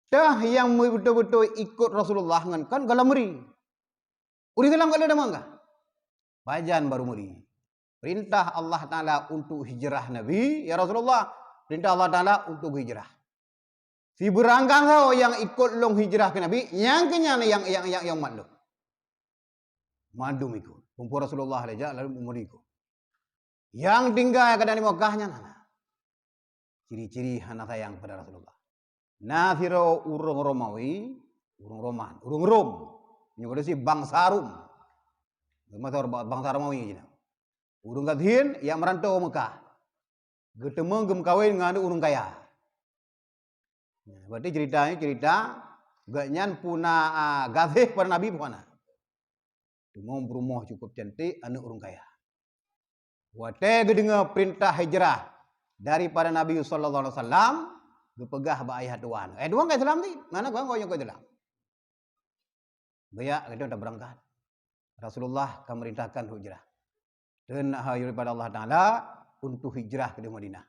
Teuh nyang beutôi-beutôi ikot Rasulullah ngon kon gohlom meuri. Ureuëng Islam ka lheueh tamong ka. Pajan baru meuri. Perintah Allah Taala untuk hijrah Nabi, ya Rasulullah, perintah Allah Taala untuk hijrah. Sibeurangkang saho nyang ikot lôn hijrah keu Nabi, nyang keu nyan nyang, nyang, nyang, nyang mat lôn. Mandum ikot. Kumpul Rasulullah lé jak lalu meuri ikot. Nyang tinggai kadang di Mekah nyan hana. Ciri-ciri hana sayang kepada Rasulullah. Na sidroe ureuëng Romawi, ureuëng Roman, ureuëng Rom. Nyoe berarti bansa Rom. Masa ba-, bansa Romawi cit. Ureuëng gasien nyang meurantau u Meukah. Geuteumé geumeukawen ngon ureuëng kaya. Nah, berarti cerita nyoe cerita gobnyan puna, ah, gaséh pada Nabi pih hana. Teuma peurumoh cukup cantik, aneuëk ureuëng kaya. Watée geudeungoe peurintah hijrah daripada Nabi sallallahu alaihi wasallam, geupeugah bak ayah tuan. Ayah tuan ka Islam cit, mana geuh nyang ka Islam. Beuyak, geutanyoe tabeurangkat. Rasulullah ka meurintahkan hijrah. Teungoh daripada Allah Taala untuk hijrah keudeh Madinah.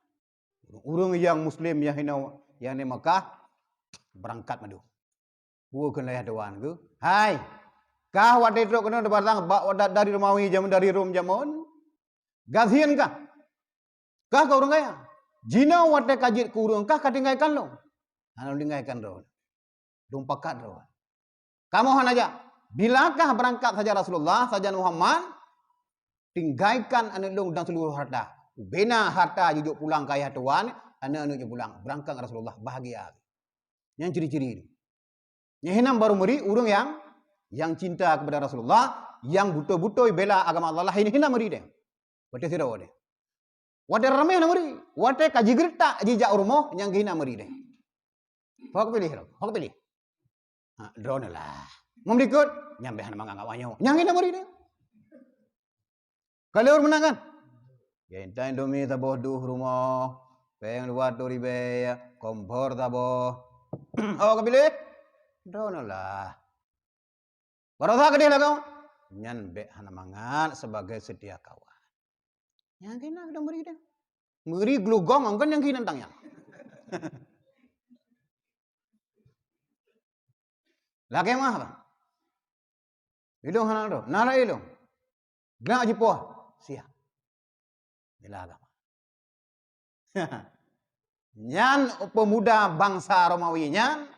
Ureuëng nyang muslim nyang hinoe nyang di Makkah beurangkat mandum. Peue kheun lé ayah tuan geuh, "Hai, kah watée trok keunoe teubatang bak wadat dari Romawi jameun, dari Rom jameun, gasien kah? Kah ka ureuëng kaya? Jinoe watée ka jeuet keu ureuëng kah ka tinggai kan lôn? Hana lôn tinggai kan droe. Lôn pakat droe. Kamoe hana jak. Bila kah beurangkat sajan Rasulullah, sajan Muhammad, tinggai kan aneuëk lôn dan seuluruh harta. Ubena harta jijok pulang keu ayah tuan, aneuëk-aneuëk jok pulang. Beurangkat ngon Rasulullah, bahagia." Nyan ciri-ciri. Nyang hinan baru meuri ureuëng nyang, nyang cinta kepada Rasulullah, nyang beutôi-beutôi bela agama Allah, hinan meuri deh. Watée sidroe deh. Watée ramé na meuri, watée ka jigeureutak jijak u rumoh nyang hinan meuri deh. Hok pilih, hok pilih. Ha, droeneuh lah. Meumeulikot, nyang beh hana mangat awaknyoe. Nyang hinan meuri deh. Ka lheueh meunan kan? Ya, intai Indomie saboh duh rumoh, péng dua ratus ribèe, kompor saboh. Oh, ka piléh? Droeneuh lah. Baroesa keudeh lagoe? Nyan bék hana mangat sebagai seutia kawan. Nyang keunan ka meuri deh. Meuri glugong, kan nyang keunan tang nyan. Lakée meuah, Bang. Ilong hana droe, na lagée ilong. Glak jipoh, siap. Bela agama. Nyan pemuda bansa Romawi nyan,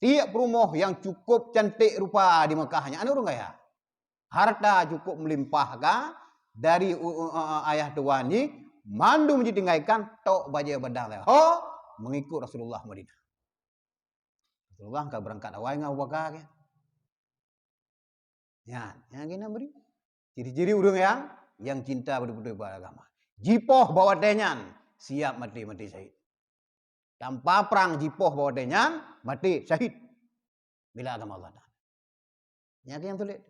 tiep peurumoh nyang cukup cantik rupa di Meukah nyan, aneuëk ureuëng kaya. Harta cukup meulimpah ka, dari u-, u-, a-, a-, ayah tuan jih, mandum jitinggaikan, tok bajée badang lé. Ho, meungikot Rasulullah Madinah. Rasulullah ka beurangkat awai ngon Abu Bakar, kan? Nyan, nyang keunan meuri. Ciri-ciri ureuëng nyang, nyang cinta beutôi-beutôi bak agama. Jipoh bak watée nyan, siap maté, maté syahid. Tanpa prang jipoh bak watée nyan, maté syahid. Bela agama Allah Taala. Nyang keunan tuléh.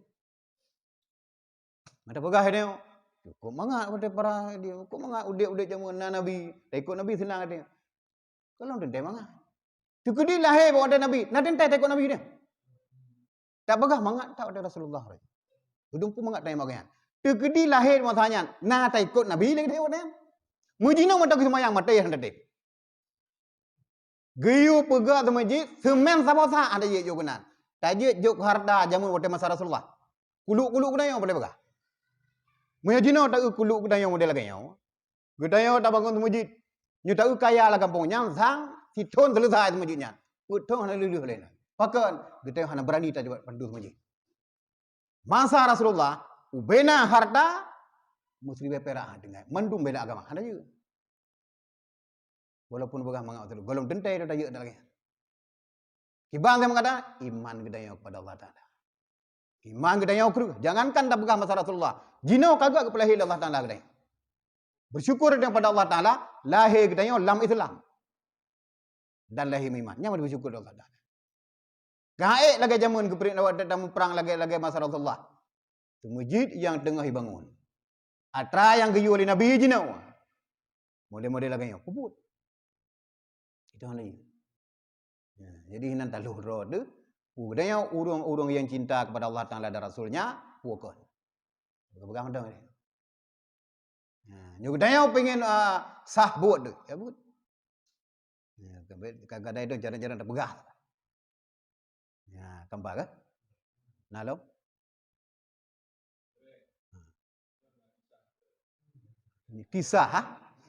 Mata peugah nyoe, cukup mangat watée para dia, cukup mangat udeb-udeb jameun na Nabi, taikot Nabi seunang watée. Kalon teuntée mangat. Teukeudi lahé bak watée Nabi, na teuntée taikot Nabi deh. Tapeugah mangat that watée Rasulullah. Udeueng peue mangat tanyoe meunan. Teukeudi lahé masa nyan, na taikot Nabi lé geutanyoe watée nyan. Meujinoe mantong geuseumayang maté hana teuntée. Geuyue peugah teumeujeuet, seumén saboh sa hana jeuet jok keunan. Tajeuet jok harta jameun watée masa Rasulullah. Kuluk-kuluk geutanyoe boleh peugah. Meunyoe jinoe taeu kuluk geutanyoe model lagée nyoe, geutanyoe tabangon teumeujeuet. Nyoe taeu kaya lam gampông nyan sang sithon seuleusoe teumeujeuet nyan. Peuet thon hana lheueh-lheueh lé nyan. Pakon? Geutanyoe hana beurani tajoe bantu teumeujeuet. Masa Rasulullah, ubena harta meusiribée pirak tinggai, mandum bela agama, hana jeuet. Walaupun peugah mangat beutôi, gohlom teuntée tajeut lagée nyan. Kiban nyang meukadan, iman geutanyoe kepada Allah Taala. Iman geutanyoe kreueh, jangankan tapeugah masa Rasulullah, jinoe ka geupeulahé lé Allah Taala geutanyoe. Bersyukur kepada Allah Taala, lahé geutanyoe lam Islam. Dan lahé meuiman. Nyan beusyukur kepada Allah Taala. Ka ék lagée jameun geupeurintah watée tamuprang lagée-lagée masa Rasulullah. Teumeujeuet nyang teungoh jibangon. Atra nyang geuyue lé Nabi jinoe. Model-model lagée nyoe, peubuet. Itu hana jeuet. Ya, jadi hinan taloh droe teuh. Geutanyoe ureuëng-ureuëng nyang cinta kepada Allah Taala dan Rasul-Nya, peue kon. Peugah mantong. Ya, nyoe geutanyoe pengen, ah, sah buet teuh. Ya, buet. Ya, ka-, kadang-kadang itu jarang-jarang tapeugah. Ya, keempat kan? Nah, lo. Kisah, ha?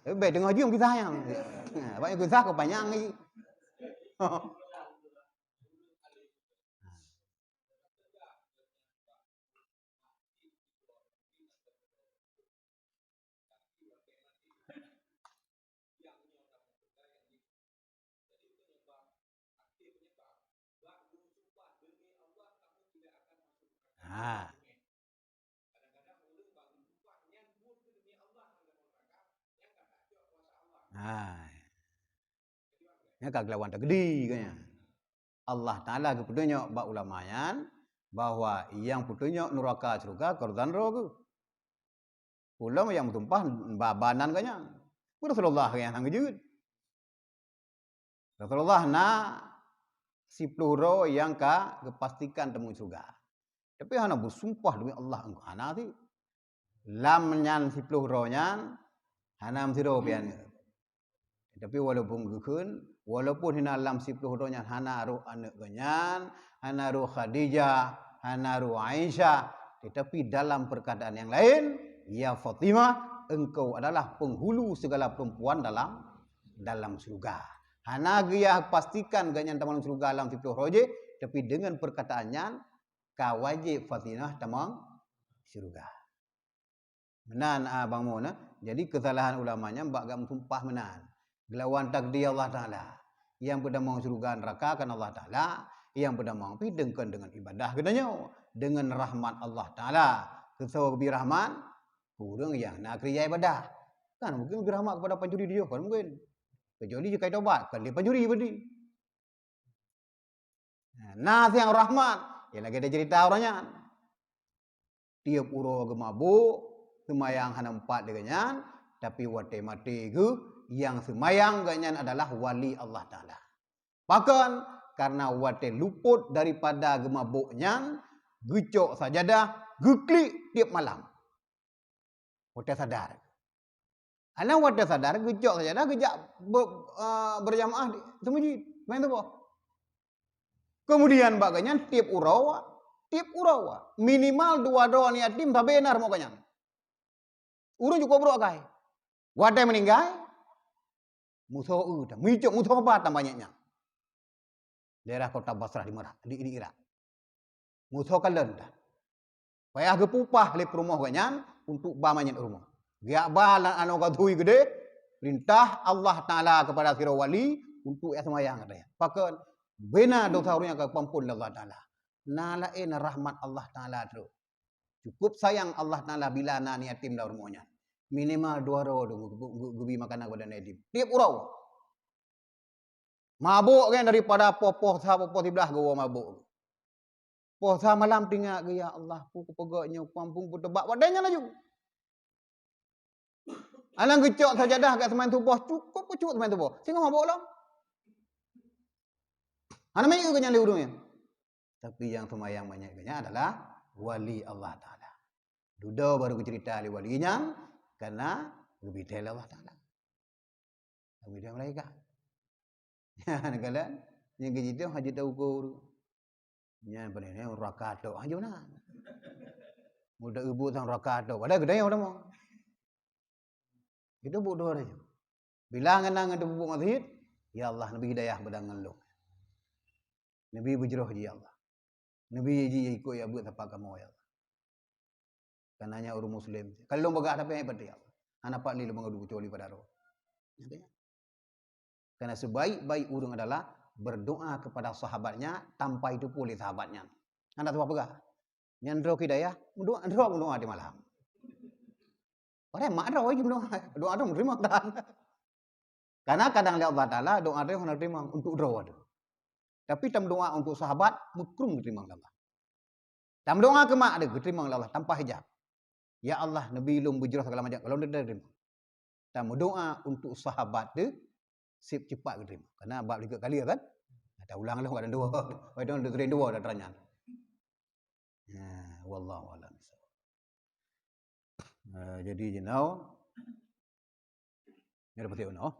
Eh, baik, tengah jom kisah yang. Ha, banyak kisah kau panjang lagi. Hai. Nyan ka geulawan takdir geuh nyan. Allah Taala geupeutunyok bak ulama nyan bahwa nyang peutunyok nuraka syeuruga keureudaan droe geuh. Ulôn nyang meusumpah ba-, ba nan geuh nyan. Rasulullah nyang hana geujeuet. Rasulullah na siploh droe nyang ka geupastikan tamong syeuruga. Tapi hana beusumpah demi Allah engkau hana sih. Lam nyan siploh droe nyan hana meusidroe pian. Tapi walaupun geukheun, walaupun hina lam siploh droe nyan hana roh aneuëk geuh nyan, hana roh Khadijah, hana roh Aisyah, tetapi dalam perkataan yang lain, "Ya Fatimah, engkau adalah penghulu segala perempuan dalam dalam syeuruga." Hana geuyah pastikan geuh nyan tamong syeuruga lam siploh droe jih, tapi dengan perkataan nyan ka wajéb Fatimah tamong syeuruga. Meunan, ah, Bang Mun, eh. Jadi keusalahan ulama nyan bak gam sumpah meunan. Geulawan takdir Allah Taala. Nyang peutamong syeuruga neuraka kan Allah Taala, nyang peutamong pih deungon, deungon ibadah geutanyoe, deungon rahmat Allah Taala. Keu soe geubri rahmat? Keu ureuëng nyang na keurija ibadah. Kan mungkin geubri rahmat kepada pancuri dijoh, kan mungkin. Kecuali jih kai tobat, kan dia pancuri berarti. Nah, na nyang rahmat, ya lagée taceurita uroe nyan. Tieb uroe geumabök, seumayang hana meupat lé geuh nyan, tapi watée maté geuh, nyang seumayang geuh nyan adalah wali Allah Taala. Pakon? Karena watée lupot daripada geumabök nyan, geucok sajadah, geuklik tieb malam. Watée sadar. Alah watée sadar, geucok sajadah, geujak be-, eh, berjamaah di, seumujid, main tuboh. Kemudian bak geuh nyan tieb uroe, tieb uroe, minimal dua droe aneuk yatim sabe na rumoh geuh nyan. Ureuëng cukôp brok akai. Watée meuninggai, musoe eu tan, meucok musoe ba tan banyak nyan. Daerah kota Basrah di Merah, di, di Irak. Musoe kalon tan. Payah geupeupah lé peurumoh geuh nyan untuk ba manyét u rumoh. Geujak ba lam anoe gazui geudeh, perintah Allah Taala kepada sidroe wali untuk jak seumayang katanya. Pakon? Bena dosa ureuëng nyang ka geupampon lé Allah Taala. Na laén rahmat Allah Taala trok. Cukup sayang Allah Taala bila na aneuk yatim lam rumoh nyan. Minimal dua droe tu geu-, geu-, geubi makanan kepada aneuk yatim. Tieb uroe. Mabök kan daripada poh, poh sa, poh, poh siblaih geuwoe mabök. Poh sa malam teuingat geuh, "Ya Allah, peue kupeugét nyoe, kuampun peuteuba." Watée nyan laju. Alang geucok sajadah kat seumayang suboh, cukup keucut seumayang suboh. Singoh mabök lom. Hana meuieu geuh nyan lé ureuëng nyan. Tapi nyang seumayang banyak geuh nyan adalah wali Allah Taala. Dudoe baru geuceurita lé wali nyan, karena geubri lé Allah Taala. Geubri lé malaikat. Nyan galak, nyang geujidoh hana jiteukur. Nyan pané nyan raka tok hana na. Muda ibu sang raka tok, padahal geutanyoe tamong. Itu buet dua raja. Bila ngeunang ngon teupeubuet maksiet, "Ya Allah, neubi hidayah beudangan lôn. Neubi beujroh jih, ya Allah. Neubi jih ikot ya beuet sapat kamoe, ya Allah. Karena nyan ureuëng muslim. Kalau lôn peugah tapi hana pati, ya Allah. Hana pat lé lôn mengadu kecuali pada roh." Karena sebaik-baik ureuëng adalah berdoa kepada sahabatnya tanpa itu pun oleh sahabatnya. Hana tuha peugah. Nyan droe hidayah, meudoa, droe meudoa di malam. Padahai mak droe jih meudoa, doa droe meuteurimong tan. Karena kadang lé Allah Taala doa droe hana teurimong untuk droe tu. Tapi tameudoa untuk sahabat, meukrong geuteurimong lé Allah. Tameudoa keu mak droe geuteurimong lé Allah tanpa hijab. "Ya Allah, neubi lôn beujroh segala macam, kalau neubi teurimong." Tameudoa untuk sahabat tu, sip cepat geuteurimong. Karena bab likot kali kan? Taulang lom kadang dua. Kadang dua, dua, dua, dua, dua, dua. Ya, wallahu a'lam. Eh, jadi jinoe, nyoe dah pasti unoe.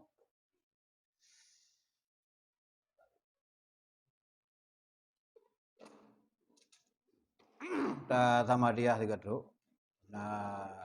Ta sama dia tiga truk. Nah,